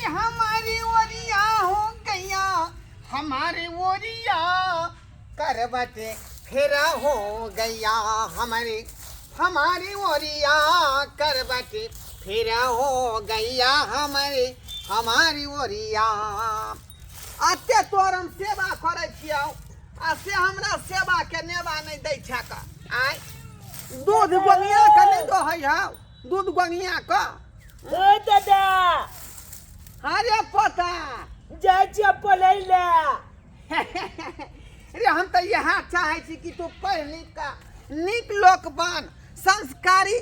हमारी ओरिया हो गैया, हमारी ओरिया करवट फेरा हो गैया, हमारी हमारी ओरिया करवट फेरा हो गैया, हमारी हमारी ओरिया। अते तोर हम सेवा करै छियौ आ से हमरा सेवा के नेवा नहि दै छक। आय दूध गोंगिया के नहि दोहै हौ, दूध गोंगिया के। ओ दादा। अरे पोता, जाइ छियै पढ़ै लए। रे हम तऽ इएह चाहै छी कि तू पढ़ि लिख कऽ नीक लोक बन, संस्कारी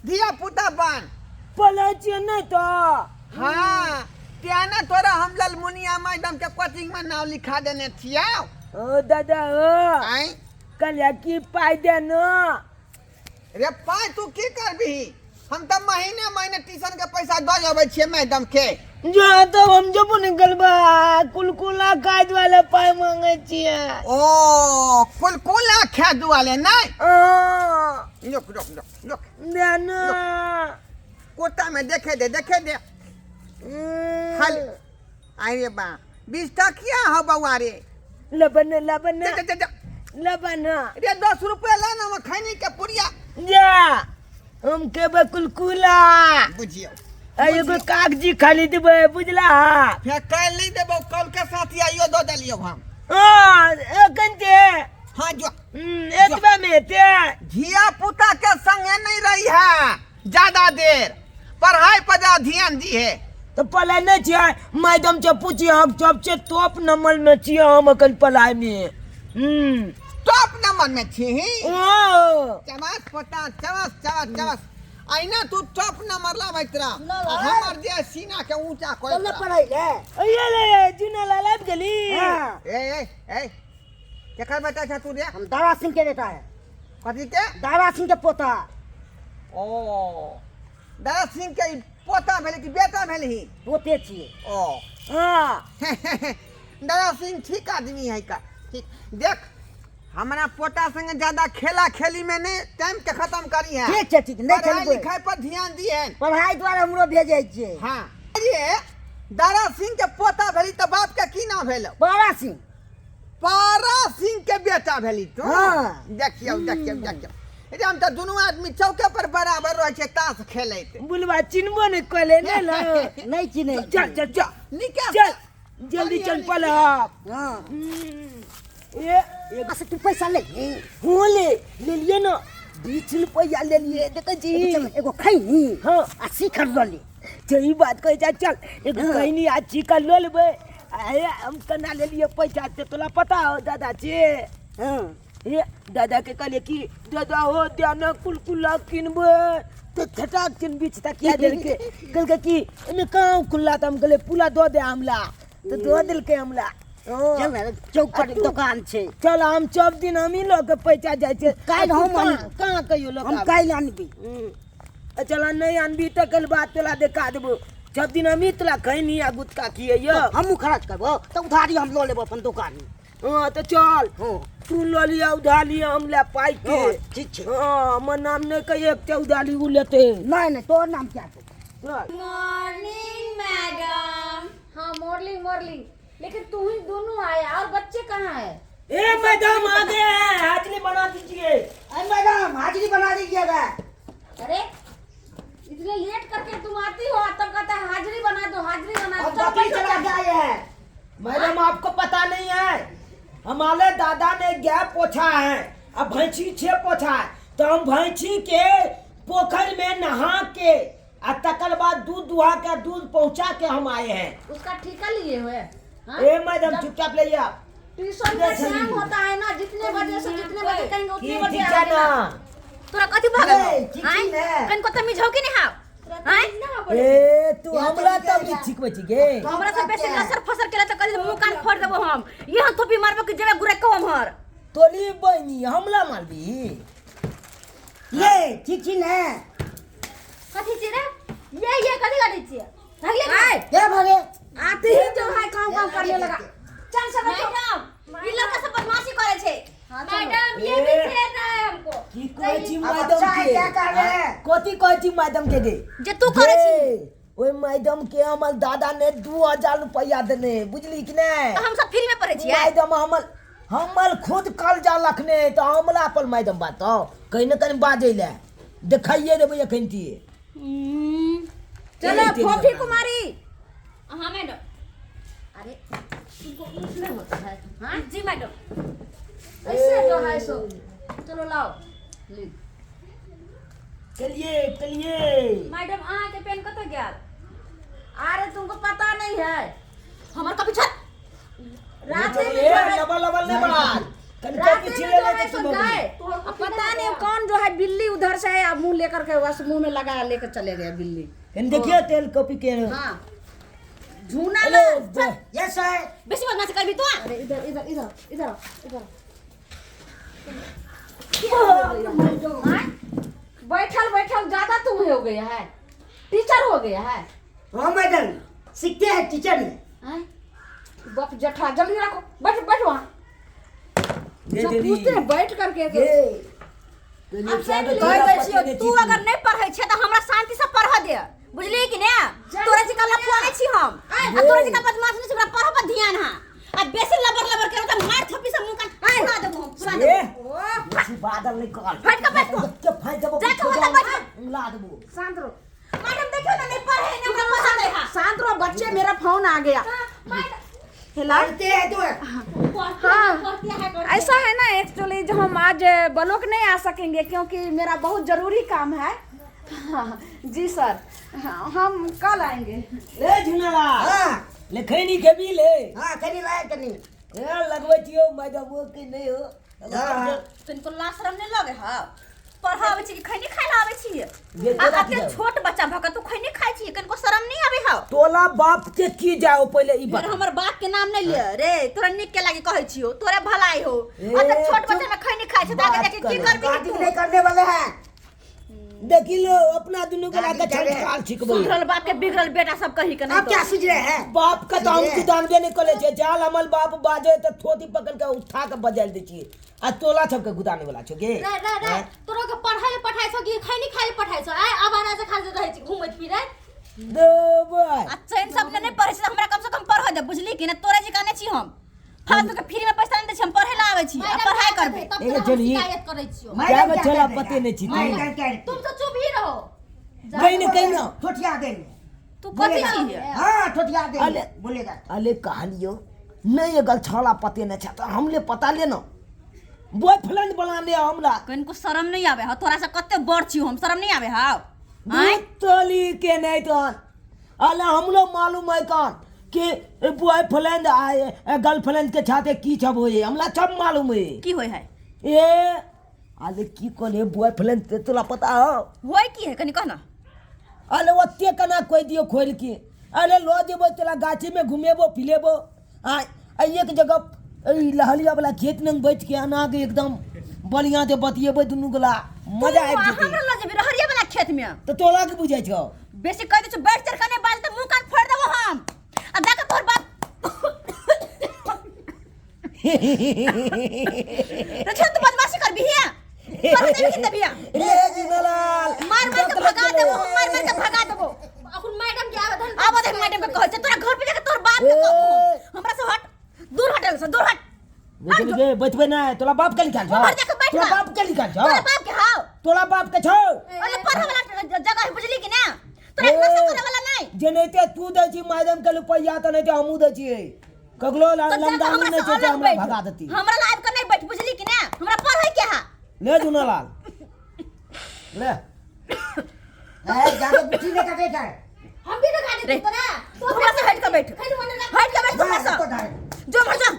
धिया पुता बन। पढ़ै छियै नहि तऽ? हाँ, तें ने तोरा हम ललमुनिया मैडम के कोचिंग में नाम लिखा देने छियौ। ओ दादा ओ। आँय? कहलियै कि पाइ दे न। रे पाइ तू की करबिही? हम तऽ महीने महीने ट्यूशन के पैसा दऽ अबै छियै मैडम के। जो तो हम जबो निकलबा कुलकुला खाय दुआरे पाइ मांगे छियै। ओ कुलकुला खाय दुआरे नहि? हाँ। रुक रुक रुक रुक। दे न। कोटा में देखे दे, देखे दे। खाली अरे बा 20 टकिया हो बउआ रे। लबन लबन। जा, जा, जा, जा। लबन। रे 10 रुपया ला ना, हम खैनी के पुड़िया। जा हम खेबै कुलकुला। बुझियौ। आ एगो कागजी खाली देबै, बुझला? फेर काल्हि नहि देबौ, कल के साथ आइयो दऽ देलियौ हम। हाँ, एखन जे। हाँ, जो। एतबे में हेतै। धिया पुता के संगे नहीं रही है ज्यादा देर, पढ़ाई पर ज्यादा ध्यान दी है। तो पढ़ाई नहीं छियै, मैडम से पूछिए, हम सबसे टॉप नंबर में छियै हम अखन पढ़ाई में। टॉप नंबर में छी? ओ। चमस पोता, चमस, चमस, चमस। अहिना तू टॉप नंबर लाबैत रह, आ हमर जे सीना के ऊंचा करैत चल रह। पढ़ाई ले। अये ले, जुना लाल आबि गेली। हाँ। ए, ए, ए, केकर बेटा छह तू रे? हम दारा सिंह के बेटा है। कथी के? दारा सिंह के पोता। ओ, दारा सिंह के ई पोता भेलै कि बेटा भेलही? पोते छियै। ओ। हाँ। दारा सिंह ठीक आदमी है का, ठीक। देख हमरा पोता संगे ज्यादा खेला खेली में नहीं टाइम के खत्म करी है। ठीक छै, ठीक, नहीं पढ़ाई खेलबै। लिखाई पर ध्यान दिए। पढ़ाई द्वारा हमरो भेजै छियै। हाँ। ये दारा सिंह के पोता भेली तऽ बाप के की नाम भेलौ? पारा सिंह। पारा सिंह के बेटा भेली तू? हाँ। देखियौ, देखियौ, देखियौ। रे हम तऽ दुनू आदमी चौके पर बराबर रहै छियै ताश खेलैत। बुलबा चिन्हबो नहि कले ने ल। नहि चिन्है चल, चल, चल। निकाल। चल, जल्दी चल पल। हाँ। ए, ए, से तू पैसा ले। हो ले, ले लिए ना। 20 रुपया ले लिए, देखै छी। एगो चल, एगो खैनी। हाँ। आ शिखर लऽ ले। सही बात कहै छै, चल, एगो हाँ। खैनी आ शिखर लऽ लेबै। आ हे, हम केना लेलियै पैसा से तोरा पता हो दादा से? हाँ। हे, दादा के कहलियै कि दादा हो दिया ना कुलकुला किनबै, तऽ छटाक चिन बीच तकिया देलकै। कहलकै कि एहिमे कहाँ खुल्ला, तऽ हम कहलियै पुला दऽ दे हमला, तऽ दऽ देलकै हमला। हाँ। चल ने, चौक पर आ तू- दोकान छै। चल, हम सब दिन हमही लऽ के पैसा जाइ छियै। काल्हि आ तू हम कहाँ- आनबै। कहाँ कहियो लऽ के हम आबै? काल्हि आनबै। आ चल, नहि आनबी तऽ कल बात तोरा देखा देबो। सब दिन हमही तोरा खैनी आ गुटखा खियैयौ। हमहूँ खर्च करबो तऽ उधारी हम लऽ लेबो अपन दोकान में। हाँ तऽ चल। हाँ। तू लऽ लिअ उधारी, हम ले पाइ के। हाँ, ठीक छै। हाँ, हमर नाम नहि कहिए, एकटा उधारी उ लेतै। नहि, नहि, तोहर नाम क्या छौ? चल। Morning madam. हाँ मॉर्निंग, मॉर्निंग, लेकिन तू ही दोनों आया और बच्चे कहाँ है? ए मैडम आ गए हैं, हाजिरी बना दीजिए। अरे मैडम हाजिरी बना दीजिएगा। अरे इतने लेट करके तुम आती हो तब कहता है हाजिरी बना दो, हाजिरी बना दो। अब बकरी चला के आए हैं। मैडम आपको पता नहीं है, हमारे दादा ने गाय पोछा है अब भैंसी छे पोछा है, तो हम भैंसी के पोखर में नहा के आ तकर बाद दूध दुहा के दूध पहुंचा के हम आए हैं। उसका ठेका लिए हुए? हाँ? ए मैडम जब चुपचाप ले आओ। ट्यूशन का टाइम होता है ना, जितने बजे से जितने बजे कहेंगे उतने की बजे ठीक है आएंगे ना। ना। तोरा कथी भऽ गेलौ? ए, ठीक आँय? छै ने। कनिको तमीज हौ कि नहि हौ? आँय? ए तू हमरा तमीज सिखबै छी गे? हमरा से बेसी लसर फसर केला तऽ कहली मुँह कान फोड़ देबो हम। एहन थोपी मारबो कि जेबे गुरे कहम हर। तोली बहिनी हमला मारबी? ये ठीक छी ने। कथी छी रे? ये कथी करै छियै? भागले आय। के भागे? आते ही जो है काम काम करने लगा। चल सब बच्चों। मैडम, ई लड़का सब बदमाशी करै छै। हाँ, चलो। मैडम, ये भी छेड़ रहा है हमको। की कहै छी अब मैडम बच्चा है, के? क्या कर रहे हैं? कथी कहै छी मैडम के गे? जे तू करै छी। गे, ओहि मैडम के हमर दादा ने 2000 रुपया देने बुझली कि नहि। तऽ हम सब फ्री में पढ़ै छियै। मैडम हमर हमर खुद कर्जा लखने तऽ हमरा पर मैडम बात कहीं ने कहीं बाजै लए देखाइए देबै एखन तिये। चलो फोफी कुमारी। हाँ मैडम। अरे तुमको उठने होता है? हाँ जी मैडम। ऐसे जो है सो चलो लाओ लिख। चलिए चलिए मैडम अहाँ के पेन कतऽ गेल? अरे तुमको पता नहीं है। हमर कॉपी छत रात में ए लबल लबल नहीं बात कन रात कॉपी में छिले जो ले है तो सो की गए। बबली अब पता नहीं कौन जो है बिल्ली उधर से आया मुंह लेकर के बस मुंह में लगाया लेकर चले गए बिल्ली। कन देखियो तेल कॉपी के। हाँ झूना हेलो ना। Yes sir. बेसी बदमाशी करबी तू? अरे इधर इधर इधर इधर इधर हाँ? बैठल बैठल ज्यादा तुम हो गया है, टीचर हो गया है। हाँ मैडम सीखते हैं टीचर ने। हाँ? बाप जठा जल्दी रखो, बैठ बैठ वहाँ। ये सब दीदी। पूछते हैं बैठ करके तो। ये तो अब से कह दै छियौ तू अगर नहीं पढ़ै छै तऽ हमरा शांति से पढ़ऽ दे, बुझलिही कि ने? तोरा जकाँ लफुआ नहि छी हम आ तोरा जकाँ बदमाश नहि छी, हमरा पढ़ऽ पर ध्यान है। आ बेसी लबर लबर करब तऽ मार थप्पी से मुंह कान फुला देबो हम, फुला देबो। बेसी बादल नहीं कर। हट के बैठ तू। के फाइ देबो। जा के ओतऽ बैठ। ला देबो। शांत रहो मैडम देखियौ ने नहीं पढ़े ने हमरा पढ़ा दे हा। शांत रहो बच्चे, मेरा फोन आ गया। हेलो। पढ़ते हैं तो। हाँ ऐसा है ना एक्चुअली जो हम आज ब्लॉक नहीं आ सकेंगे क्योंकि मेरा बहुत ज़रूरी काम है। हाँ, जी सर। हाँ, हम कल आएंगे। ले झुनाला। हाँ ले खैनी खेबी ले। हाँ कनी लाए कनी। ए लगबै छियौ मैडम वो कि नहीं हो। हाँ। तुमको लाज शरम नहीं लगे हा? पढ़ा आबै छी कि खैनी खाइ लए आबै छी? ये आ तोरा अते की जाओ? छोट बच्चा भऽ कऽ तू खैनी खाइ छी, कनिको शरम नहीं आबै हौ? तोला बाप के की जाओ पहिले ई फिर बात। हमर बाप के नाम नहीं लिय रे, तोरा नीक के लागी कहै छियौ, तोरे भलाई हो। ए, अते छोट चुप। बच्चा में खैनी खाइ छै तऽ आगे बात जाके की करे। करबी गाड़ी तू? नहीं करने वाले हैं। देखी लो अपना दुनू के लाके गाड़ी चले। छंटकाल छिकबै। सुधरल बाप के बिगड़ल बेटा सब कही के नहीं। आप क्या सूझ रहे हैं? बाप के तो हम गुदानबे नहीं करे छै, जाल हमर बाप बाजे तऽ थोती पकड़ के उठा के बजाल दै छियै आ तोला सबके गुदाने वाला छौ गे। रे रे रे तोरा के पढ़ाई ले पठाइ छौ कि खैनी खाइ ले पठाइ छौ? आइ आवारा से खाली रहै छी घुमैत फिरैत। देबै। आ चैन सब ने नहीं पढ़ै छै तऽ हमरा कम से कम पढ़ऽ दे, बुझली कि ने? तोरे जकाँ नहि छी हम, फालतू के फ्री में पैसा नहीं दै छी, हम पढ़े ला आबै छी आ मैडम पढ़ाई क्या करबै। करतै? तब एगो तोरा हम चली। शिकायत करै छियौ। क्या मैडम बच्चा क्या ला कर पते नहीं छी तू। मैडम क्या तुम तो चुप ही रहो। कहीं न कहीं ना। ठोठिया देंगे। तू कथी छी? हाँ ठोठिया देंगे। अरे। बोलेगा। अरे कहलियो नहीं अगर छाला पते नहीं छा तो हमले पता लेना बॉयफ्रेंड बना ले हमरा। कनिको शरम नहीं आबै हौ? तोरा से कते बड़ छी हम, शरम नहीं आबै हौ? आँय? तोली के नहीं तो अले हमलो मालूम है कौन कि बॉयफ्रेंड आए गर्लफ्रेंड के छाते की सब होए, हमरा सब मालूम है। की होय है? ए अरे की कहले बॉयफ्रेंड ते तोला पता हो? होय की है कनि कह ना। अरे ओते कना कोई दियो खोल के, अरे लो जेबो तोला गाछी में घुमेबो फिलेबो आ एक जगह ई लहलिया वाला खेत में बैठ के अना के एकदम बढ़िया से बतियेबै दुनू गोला, मजा आबि जेतै। हमरा लऽ जेबी रहरिया वाला खेत में? तऽ तोला की बुझै छौ? बेसी कहि दै छियौ बैठ चढ़ कऽ नहि बाज तऽ मुँह कान फोड़ि देबो हम आ जाके तोहर बाप रे छोड़, तू बदमाशी करबी हिया? पढ़ देबी कि देबी हिया? रे जीवनलाल मार मार के भगा देबो हम, मार मार के भगा देबो। अखन मैडम के आवे धन। आब देख मैडम के कहै छै तोरा घर पे जाके तोहर बाप के कहबो। हमरा से हट, दूर हट से, दूर हट। बुझली गे बैठबे नै, तोला बाप के लिखल छौ? घर जाके बैठ तोला ना। बाप के लिखल छौ? तोरा बाप के हाउ। तोला बाप के छौ? अरे पढ़े वाला जगह है बुझली कि ना? तोरा नशा करे वाला नहीं। जेनाहिते तू दै छी मैडम के रुपैया तऽ नहि हमहूँ दै छियै, ककरो तो जाके लमदानी हमरा नहि से छै अलग हमरा बैठ, भगा देती। हमरा ला आबि के नहीं बैठ, बुझली कि ना? हमरा पढ़े के हा। ले जुनालाल ले। ज्यादा बुद्धि नहीं करते है। हम भी तो खा देते तोरा। तू हमरा से हट के बैठ, हट के बैठ हमरा से। जो मर जा।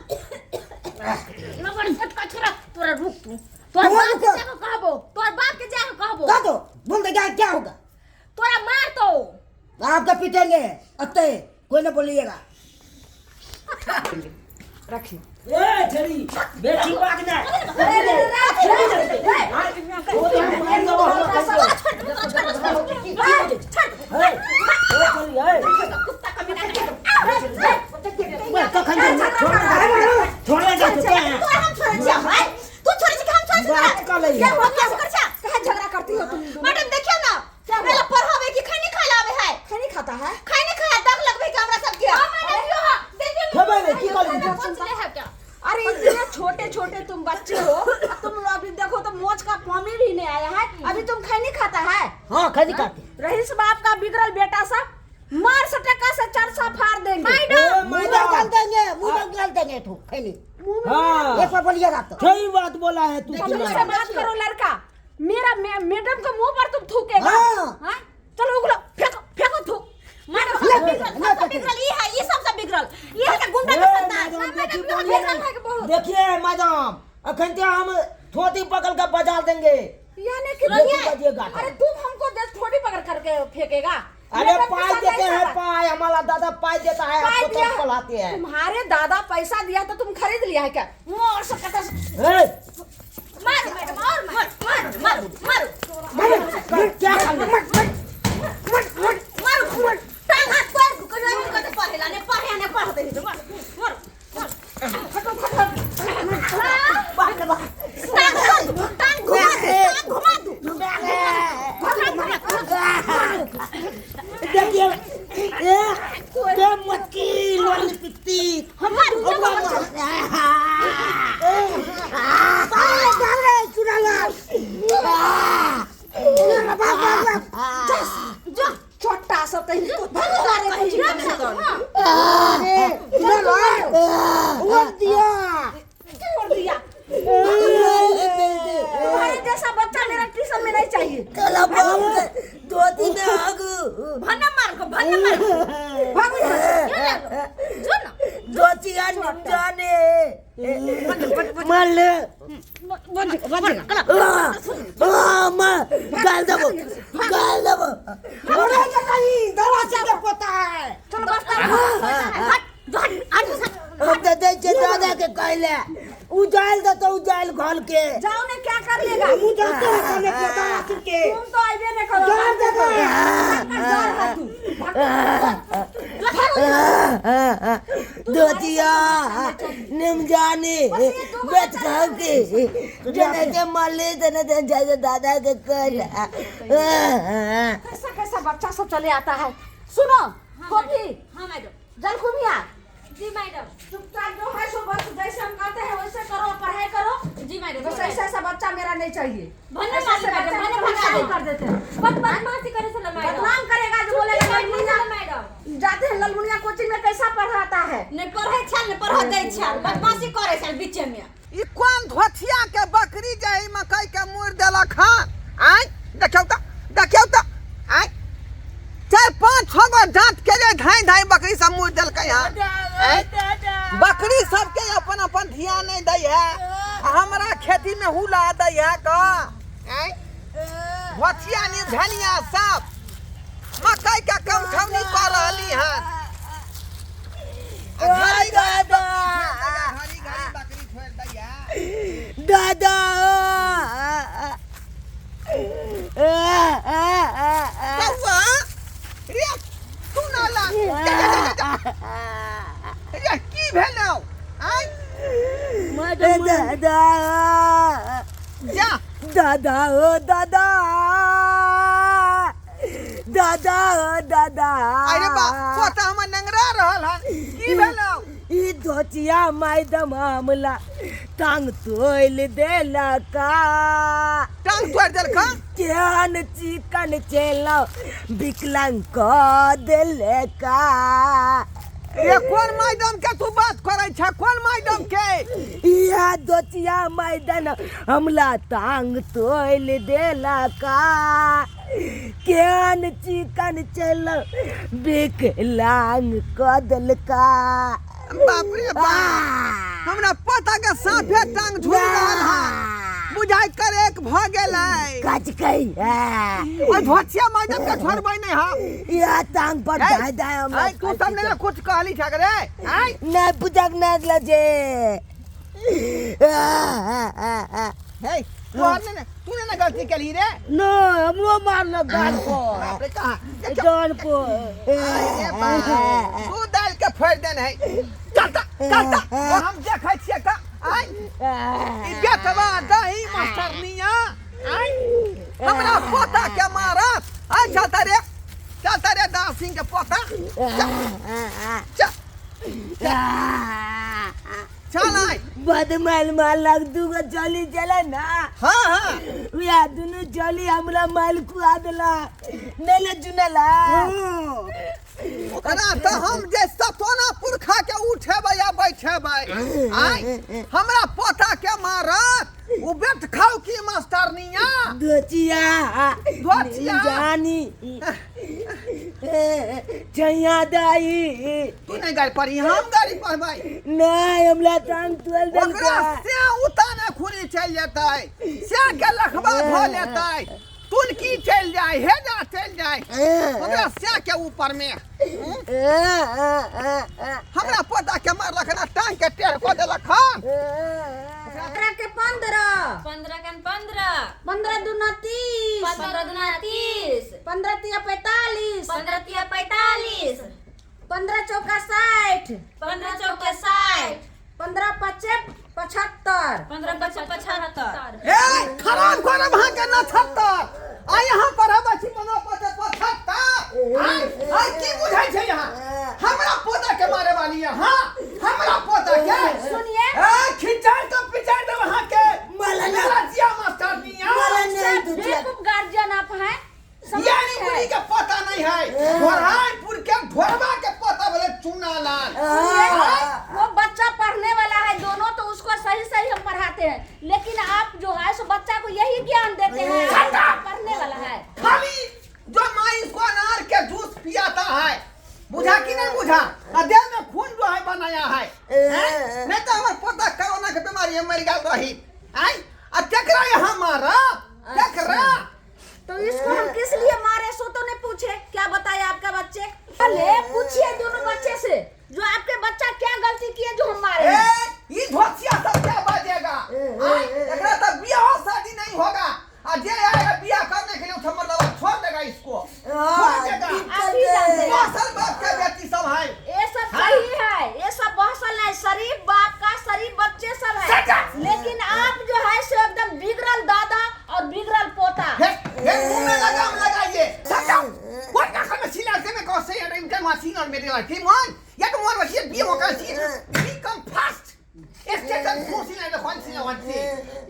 लबड़ फटका छोरा तोरा, रुक तू, तोर बाप के जाके कहबो, तोर बाप के जाके कहबो। कह दो, बोल दे क्या क्या होगा? तोरा मार तो आपका पीटेंगे अत्ते, कोई ना बोलिएगा। रखिए। ए छड़ी बेटी बाग ना। ओ तो हम मार देबो हमरा। तोरा छोड़ दे, तोरा छोड़ दे, छोड़ दे। ए छड़ी ए कुत्ता कमीना के। कखन छोड़ने जा तू तोरा हम छोड़ै छियै भाई, तू छोड़ै छी कि हम छोड़ै छी तोरा? बात कऽ लैहे। क्या बदमाशी करै छै? कहे झगड़ा करती हो तुम? मैडम देखियौ ना, पहले पढ़ावे कि खैनी खाइ ला आबै है? खैनी खाता है। रे की कहली? सोच ले है क्या? अरे इतने छोटे छोटे तुम बच्चे हो, तुम लोग अभी देखो तो मोच का पानी भी नहीं आया है, अभी तुम खैनी खाता है? हाँ खैनी खाते। रहीस बाप का बिगड़ल बेटा सब मार सटका से चरसा फाड़ देंगे। ए, मुंह में डाल देंगे, मुंह में डाल देंगे तू खैनी। हाँ एक बार बोलिएगा तो सही बात बोला है तू। तुम से बात करो लड़का, मेरा मैडम के मुंह पर तुम थूकेगा। हाँ। हाँ? चलो उगलो, फेंको फेंको थूक। मैडम सबसे बिगड़ल, सबसे बिगड़ल ई है, ई सबसे बिगड़ल ई है के गुंडा के संतान। मैडम, मैडम देखिए बिगड़ल है के बहुत। देखिए मैडम, अखन ते हम थोती पकड़ के बजा देंगे। यानी कि देखिए बजिएगा। अरे तुम हमको दस थोड़ी पकड़ करके फेंकेगा। अरे मैडम के पाई साथ देते ऐसा हैं, बात। पाई हमारा दादा पाई देता है, पाई आपको दिया। तब पढ़ाते हैं। तुम्हारे दादा पैसा दिया तो तुम खरीद लिया है क्या? मोर से कटा से- ए, मारो मैडम और मारो मारो मारो मारो क्या कर ले? मारो टांग हाथ पैर को कहियो नहीं कते पढ़ेला ने पढ़े ने पढ़ते नहीं, मारो मारो टांग दू, टांग घुमा दू, टांग घुमा दू। देखिए ए, के मटकी लोली पित्ती हमार जो छोटा सा कहीं तो सारे कुछ नहीं तो। छोड़ दिया। तुम्हारे जैसा बच्चा मेरा ट्यूशन में नहीं चाहिए। भन्ना मार को भन्ना मार को। भागो यहाँ से। जो ना गाल दबो, गाल दबो। चलो बस्ता हट जो हट हट हम तो दै छियै दादा के कहले उजाइल देतो, उजाइल घोल के। जाओ ने क्या कर लेगा? हम जानते हैं कौन है दादा के। तुम तो आइबे नहीं करो। जाओ दादा। जा रहा तू। दोतिया निमजानी बेच खाओ के जने के माले जने जने जाए दादा के कर। कैसा कैसा बच्चा सब चले आता है। सुनो कॉफी। हां मैडम। जलकुमिया। जी मैडम। चुपचाप जो है सो बस जैसे हम कहते हैं वैसे करो, पढ़ाई करो। जी मैडम। बस ऐसा ऐसा बच्चा मेरा नहीं चाहिए। भन्ना ऐसा मारी ऐसा मैडम, बच्चा भन्ना मेरा भगा शादी दे। कर देते हैं। बदमाशी करे से मैडम। बदनाम करेगा जो बोलेगा ललमुनिया मैडम। जाते हैं ललमुनिया कोचिंग में कैसा पढ़ाता है। ने पढ़े छल ने पढ़ दे छल बदमाशी करे छल बीचे में। ई कोन धोथिया के बकरी जे ई मकई के मुड़ देलक हन? आय देखियौ त, देखियौ त, आय 4 5 6 गो दांत के जे धाई धाई बकरी सब मुड़ देलकै हन। आँय? बकरी सबके अपन अपन ध्यान नहीं दै है, आ हमरा खेती में हुला दै है क। आँय? धोथिया निर्धनिया सब मकई के कमठौनी कऽ रहली हन। आ घड़ी घड़ी बकरी छोड़ि दैया, घड़ी घड़ी बकरी छोड़ि दैया। दादा कौआ रे तू ना ला जा जा जा जा रे की भेलौ? आँय दादा जा दादा ओ दादा दादा ओ दादा। अरे बा पोता हमर नंगरा रहल हन, की भेलौ? ई धोतिया मैडम हमला टांग तोड़ि देलका। टांग तोड़ि देलक? केहन चिकन चेलो विकलांग कऽ देलका। रे कोन मैडम के तू बात करै छ? कोन मैडम के? इहा धोतिया मैडम हमला टांग तोड़ि देलका। केहन चिकन चेलो विकलांग कऽ देलका। बाप रे बाप, हमरा पोता के साफे टांग झूल रहल हन, बुझाइ कर एक भऽ गेलै। कचकै ओइ धोतिया मैडम के छोड़बै नहि हम। इहा टांग पर ए, धाय धाय हमरा। आँय, तू सब नहि कुछ कहली छक रे? आँय नहि पूजक नहि जे। हे तू आर ने तू ने गलती केलही रे? न हमरो मारलक गाल पर। बाप रे कहाँ गाल पर। अरे बाप, तू दालि के फोड़ि देने है। चलता चलता ओ हम देखै छियै का। आँय ई बेटवा दही मास्टरनिया आँय हमरा पोता के मारत। आँय चलता रे, चलता रे दास सिंह के पोता। चल चल। चल आय। बद माल माल लग दूगो चली चले ना। हाँ हाँ। वह दुनू चली हमरा माल खुआ देला नहीं ले जुनला। ओकरा तो हम जे सतोना पुरखा के उठेबै आ बैठेबै। आय हमरा पोता के मारत उ बेट खाऊ की मास्टरनिया। दोचिया दोचिया। जानी छैया दाई। तू नहीं गाड़ी पढ़ी हम गाड़ी पढ़बै। नहीं हमरा टांग तुअल ओकरा से उताने खुरी चलि जेतै से के लखबा धो लेतै तुलकी चलि जाय हेजा चलि जाय ओकरा से के ऊपर में। हमरा पोता के मारलक ना टांग के टेढ़ कऽ देलक हन। 15 के 15 15 के 15 15 दूना 30 15 दूना 30 15 तिया 45 15 तिया 45 15 चौका 60 15 चौका 60 15 पचे 75 15 पचे 75। ए खराब करब अहाँ के 79 आ यहाँ पढ़ाबै छी 15 पचे 75। आय आय की बुझै छै यहाँ हमरा पोता के मारे वाली यहाँ हमरा पोता के। सुनिए। ए खिचाइ तो पिचाइ देब अहाँ के। माला ना। मेरा जिया मास्टर निया। माला नहीं दुचिया। बेवकूफ गार्जियन आप हैं। यानी बुढ़ी के पता नहीं है ढोरायपुर के ढोरबा के पता बोले चूना लाल। वो बच्चा पढ़ने वाला है दोनों तो उसको सही सही हम पढ़ाते हैं लेकिन आप जो है सो बच्चा को यही ज्ञान देते हैं पढ़ने वाला है। खाली जो माँ इसको अनार के जूस पियाता है बुझा कि नहीं बुझा आ देह में खून जो है बनाया है हैं? नहीं तो हमारे पोता कोरोना के बीमारी में मर गया रही आई आ केकरा यहाँ मारा केकरा। तो इसको हम किस लिए मारे सो तो नहीं पूछे। क्या बताया आपका बच्चे? अरे पूछिए दोनों बच्चे से जो आपके बच्चा क्या गलती किए जो हम मारे। ए ये धोतिया सब क्या बाजेगा? एकरा तो बियाह शादी नहीं होगा आ जे आएगा बियाह करने के लिए उठा मतलब छोड़ देगा इसको छोड़ देगा। आप ही जानते हैं। बसल बाप के बेटी सब है ये सब सही है ये सब बहसल है शरीफ बाप का शरीफ बच्चे सब है लेकिन आप जो है सो एकदम बिगड़ल दादा और बिगड़ल पोता। हे मुंह में लगाम लगाइए कौन का खाना सीना से में कौन से यार इनके मशीन और मेरे लाइफ मन या तो मन वही बी होकर सी बी कम फास्ट स्टेशन खुशी नहीं कौन सी वन सी।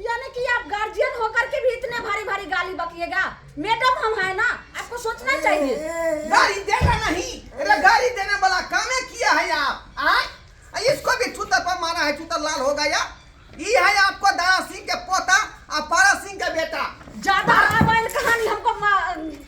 यानी कि आप गार्जियन होकर के भी इतने भारी भारी गाली बकिएगा। मैडम हम है ना आपको सोचना चाहिए। गाली देगा नहीं अरे गाली देने वाला काम किया है आप। आए इसको भी चूतर पर मारा है चूतर लाल हो गया। ये है आपको दारा सिंह के पोता और पारा सिंह का बेटा। ज्यादा मोबाइल कहानी हमको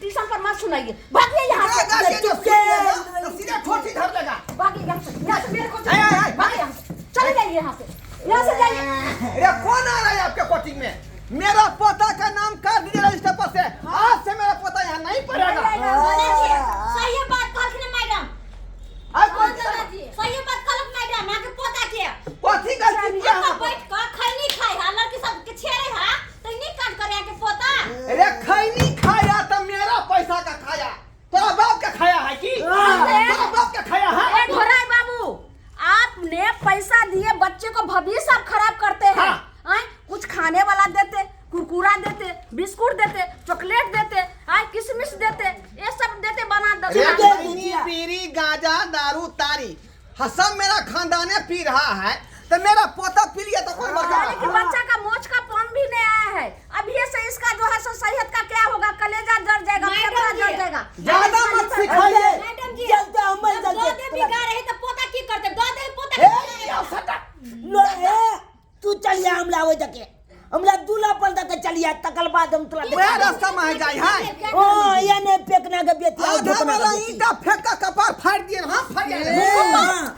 ट्यूशन पर मत सुनाइए। भागिए यहाँ से। तो सीधा ठोठी धर देगा। भागिए यहाँ से यहाँ से मेरे को भागिए यहाँ से चले जाइए यहाँ से यहाँ से जाइए। अरे कौन आ रहा है आपके कोचिंग में? मेरा पोता का नाम काट दीजिए रजिस्टर पर से। आज से मेरा पोता यहाँ नहीं पढ़ेगा। सही बात कहलखिन मैडम। सही बात कहलक मैडम अहाँ के पोता के कथी गलती किया? बैठ के खैनी खाइ हा लड़की सब के छेड़े हा त नहीं कान करे के पोता। अरे खैनी खाया तो मेरा पैसा का खाया तोरा बाप का खाया है की? तोरा बाप का खाया है? ए ढोराई बाबू आपने पैसा दिए बच्चे को भविष्य आप खराब करते हैं। हाँ। कुछ खाने वाला देते कुरकुरा देते बिस्कुट देते चॉकलेट देते आए किशमिश देते ये सब देते बना देते। पीरी गांजा दारू तारी सब मेरा खानदाने पी रहा है तो मेरा पोता पी लिया तो कौन बड़का। लेकिन बच्चा का मोच का पम भी नहीं आया है अभी से इसका जो है सो सेहत का क्या होगा? कलेजा जल जाएगा फेफड़ा जल जाएगा। ज्यादा मत सिखाइए मैडम जी। चलते हम मर जब चलते। दो बिगा रहे तो पोता की करते दो दे पोता ए लो ए तू चलिया हम लावे तके हमरा दूल्हा पर तक चलिया तकल बाद हम तोरा वह रास्ता में जाय है। ओ ये ने फेकना के बेटी आधा वाला ईंटा फेंक का कपार फाड़ दिए। हां फाड़ दिए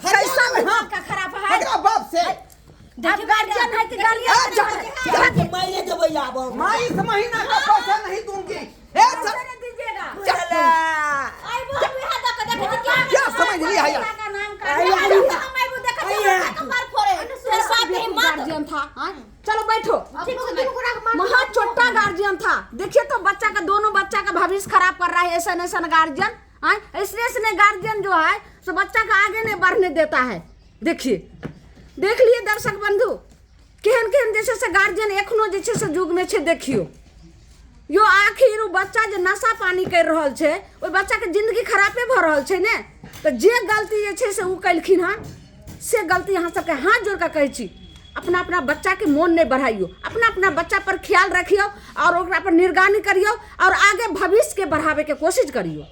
कैसा दिमाग का खराब है एकरा बाप से। आप गार्जियन है कि गालियां मारे देबै आब हम। मैं इस महीना का पैसा नहीं दूंगी। ए पैसा नहीं दीजिएगा। चला आइबो हम यहाँ दक देखै छी क्या क्या समझ लिया है यार? का नाम का हम आइबो देखै छी कपार फोड़े साथ ही मत गार्जियन था। चलो बैठो। महा छोटा गार्जियन था। देखिए तो बच्चा का दोनों बच्चा का भविष्य खराब कर रहा है ऐसा ऐसा गार्जियन। ऐसने ऐसने गार्जियन जो है सो बच्चा का आगे नहीं बढ़ने देता है। देखिए देख लिए दर्शक बंधु केहन केहन जे से गार्जियन एखनो जे से युग में छै। देखियो यो आखिर उ बच्चा जे नशा पानी कर रहल छै ओहि बच्चा के जिंदगी खराबे भऽ रहल छै ने। तऽ जे गलती जे छै से ओ केलखिन हँ से गलती अहाँ सबके हाथ जोड़ कऽ कहै छी, अपना अपना बच्चाके मोन नहि बढ़ाइयो, अपना अपना बच्चा पर ख्याल रखियो और ओकरा पर निगरानी करियो और आगे भविष्यके बढ़ाबैके कोशिश करियो।